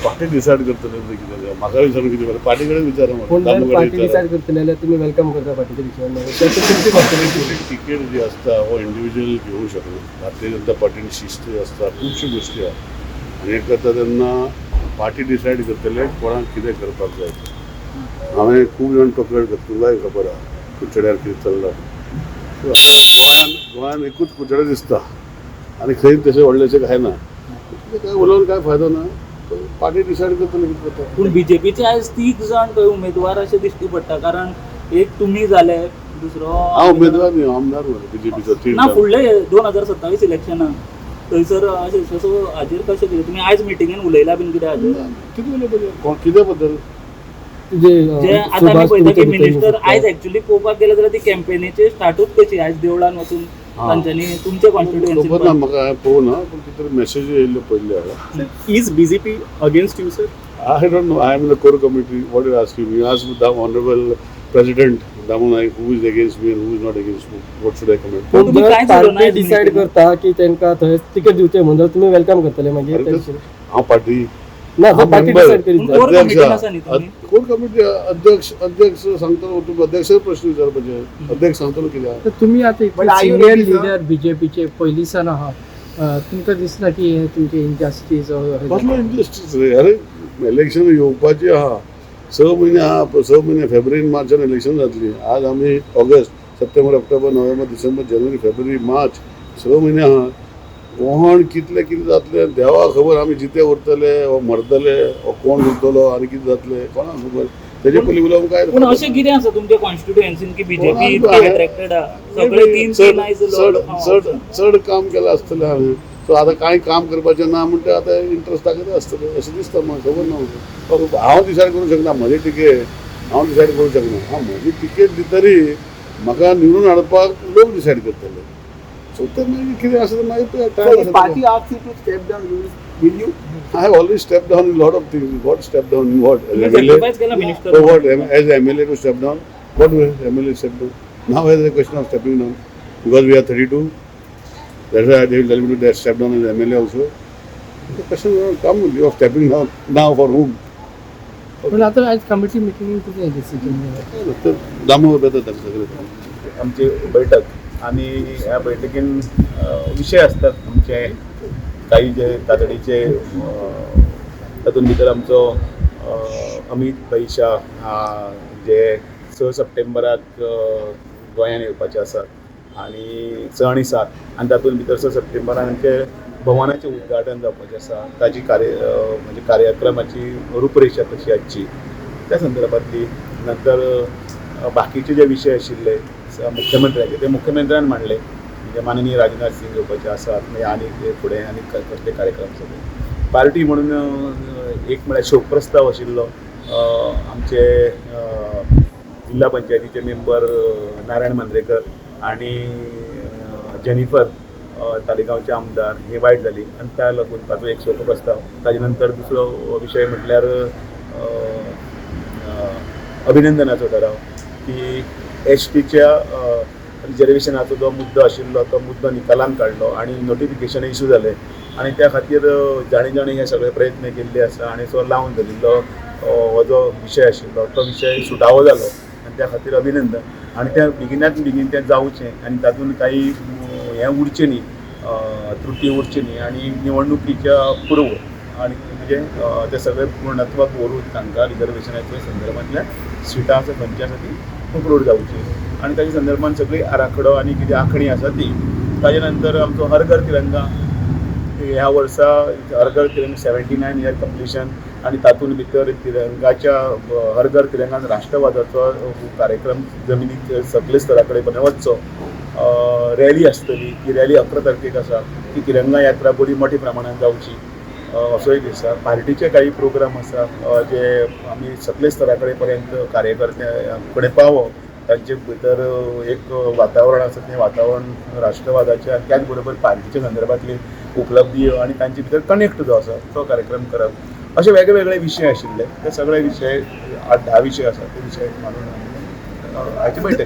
Party decide करतले ते कितें तें. म्हाका विचारून कितें बरें, पार्टी कडेन विचारा पूण म्हाका. जर दामू कडेन पार्टी विचारा. डिसायड करतले जाल्यार तुमी welcome करता पार्टीचे डिसिजन? तुमची पार्टीची तिकेट जी आसता हो इंडिव्हिज्युअल घेवंक शकना. भारतीय जनता पार्टीन शिस्त आसता, खुबश्यो गोश्टी आहा आनी हें करता तेन्ना पार्टी डिसायड करतले कोणाक कितें करपाक जाय तें. हांवें खूब जाण कंप्लेन करता, तुमकांय खबर आहा कुडचड्यार कितें चल्लां तें. सो आतां गोंयान एकूच कुडचडें दिसता आनी खंय तशें व्हडलेंशें कांय ना. कितें काय उलोवन काय फायदो ना. पार्टी डिसायड करतले कितें करता. पूण बीजेपीचे आयज तीग जाण थंय उमेदवार अशें दिश्टी पडटा, कारण एक तुमी जाले, दुसरो हांव उमेदवार न्ही, हांव आमदार मरे बीजेपीचो तीन ना term. फुडले 2027 इलेक्शनाक थंयसर अशें, सो हाजेर कशें कितें तुमी आयज मिटिंगेन उलयला बीन कितें हाजेर? कितें उलयपाचें? कित्या बद्दल? जे जे आतां आमी पळयता की मिनिस्टर आयज एक्चुअली पळोवपाक गेले जाल्यार ती कॅम्पेनीची स्टार्टूच कशी आयज देवळान वचून तांच्यांनी तुमच्या खबर ना कॉन्स्टिट्युएन्सी. म्हाका, हांवें पळोवना, पूण कितें तरी मॅसेजी येयल्ल्यो पळयल्ल्यो हांवें. Is BJP against you, sir? I don't know. I am in the core committee. What you asking? You ask the honorable president Damu Naik who is against me and who is not against me. What should I comment? पूण तुमी जर कांयच उलोवना party आयज decide meeting. करता की तांकां थंय ticket दिवचें म्हणून जाल्यार तुमी welcome करतले मागीर अरे त्या दिशेन? हांव पार्टी ना, जर पार्टी डिसायड करीत पूण जाल्यार. कोर कमिटीन आसा न्ही तुमी? कोर कमिटी अध्यक्ष अध्यक्ष सांगतलो. तुमी अध्यक्ष प्रश्न विचारपाचे, अध्यक्ष सांगतलो कित्याक. तर तुम्ही आता But are you senior ready, sir? Leader बीजेपीचे पयलींसान आहात, तुमकां दिसना की हे तुमचे इनजस्टीस? कसलो इंडस्ट्रीज रे? अरे, इलेक्शन येवपाची आहा, 6 म्हयने आहा. 6 म्हयने, फेब्रुवारी मार्चान इलेक्शन जातली. आज आमी ऑगस्ट, सप्टेंबर, ऑक्टोबर, नोव्हेंबर, डिसेंबर, जानेवारी, फेब्रुवारी, मार्च, 6 म्हयने आहा. कोण कितले कितें जातलें देवा खबर. आमी जिते उरतले वो मरतले वो कोण उरतलो आनी कितें जातलें कोणाक खबर. तेजे पयलीं उलोवंक काय? पूण अशें कितें आसा तुमच्या कॉन्स्टिट्युएन्सीन की बीजेपी इतकी अट्रॅक्टेड आहा, सगळे तीन चड तीन आयज चड चड चड काम केलां आसतलें हांवें. सो आतां कांय काम करपाचें ना म्हणटा, आतां इंट्रस्ट दाखयता आसतलें अशें दिसता म्हाका. खबर ना म्हाका. हांव डिसायड करूंक शकना म्हजी टिकेट. हांव डिसायड करूंक शकना. हांव म्हजी टिकेट दितरी म्हाका निवडून हाडपाक लोक डिसायड करतले. सो ते मागीर कितें आसा तें मागीर So time. If party asks you to step down, will you? I have already stepped down in lot of things. What step down in what? As MLA? Sacrifice केला minister. So what? As MLA to step down? What will MLA step down? Now has a question of stepping down. Because we are 32. That's why they will tell me to step down as MLA also. The question will not come of stepping down now for whom? पूण आतां आयज committee मिटींगेन कितें decision? तर दामू बेता ताका सगळे. आमची बैठक आणि ह्या बैठकीन विशय असतात आमचे काही जे तातडीचे. तातूंत भितर आमचो अमीत भाई शाह जे 6 सप्टेंबराक गोंयान येवपाचे आसात आनी 6 आनी 7 आनी तातूंत भितर 6 सप्टेंबराक आमचे भवनाचें उद्घाटन जावपाचें आसा. ताजी कार्य म्हणजे कार्यक्रमाची रुपरेशा कशी आसची त्या संदर्भातली. नंतर बाकीचे जे विशय आशिल्ले मुख्यमंत्र्याचे ते मुख्यमंत्र्यान मांडले, म्हणजे माननीय राजनाथ सिंग येवपाचे आसात, मागीर आनी फुडें आनी कसले कार्यक्रम सगळे. पार्टी म्हणून एक म्हळ्यार शोक प्रस्ताव आशिल्लो. आमचे जिल्हा पंचायतीचे मेंबर नारायण मांद्रेकर आनी जेनिफर तालिगांवचे आमदार हे वायट जाली आनी त्या लागून ताचो एक शोक प्रस्ताव. ताजे नंतर दुसरो विशय म्हटल्यार अभिनंदनाचो ठराव की एसटीच्या रिजर्वेशनाचो जो मुद्दो आशिल्लो तो मुद्दो निकालान काडलो आनी नोटिफिकेशन इशू जालें आनी त्या खातीर जाणी जाणी हे सगळे प्रयत्न केल्ले आसा आनी सो लावन धरिल्लो हो जो विशय आशिल्लो तो विशय सुटावो जालो आनी त्या खातीर अभिनंदन. आनी त्या बेगिनात बेगीन तें जावचें आनी तातूंत काही हें उरचें न्ही, त्रुटी उरची न्ही आनी निवडणुकीच्या पूर्व आनी म्हणजे ते सगळे पूर्णत्वाक व्हरून तांकां रिजर्वेशनाच्या संदर्भांतल्या सिटां आसा खंयची आसा ती अपलोड जावची आनी ताच्या संदर्भान सगळी आराखडो आनी कितें आंखणी आसा ती. ताजे नंतर आमचो हर घर तिरंगा. ह्या वर्सा हर घर तिरंगा 79 year completion आनी तातूंत भितर तिरंगाच्या हर घर तिरंगान राष्ट्रवादाचो कार्यक्रम जमिनीक सगळे स्तरा कडेन पर्यंत वचचो. रॅली आसतली. ती रॅली 11 तारखेक आसा. ती तिरंगा यात्रा बरी मोठ्या प्रमाणान जावची असो एक आसा. पार्टीचे काही प्रोग्राम आसा जे आमी सगळे स्तरा कडेन पर्यंत कार्यकर्त्यां कडेन पावोवप, तांचे भितर एक वातावरण आसा तें वातावरण राष्ट्रवादाचें आनी त्याच बरोबर पार्टीच्या संदर्भातली उपलब्धी आनी तांचे भितर कनेक्ट जो आसा तो कार्यक्रम करप, अशे वेगळे वेगळे विशय आशिल्ले. ते सगळे विशय, 8-10 विशय आसा, ते विशय मांडून आमी आयची बैठक.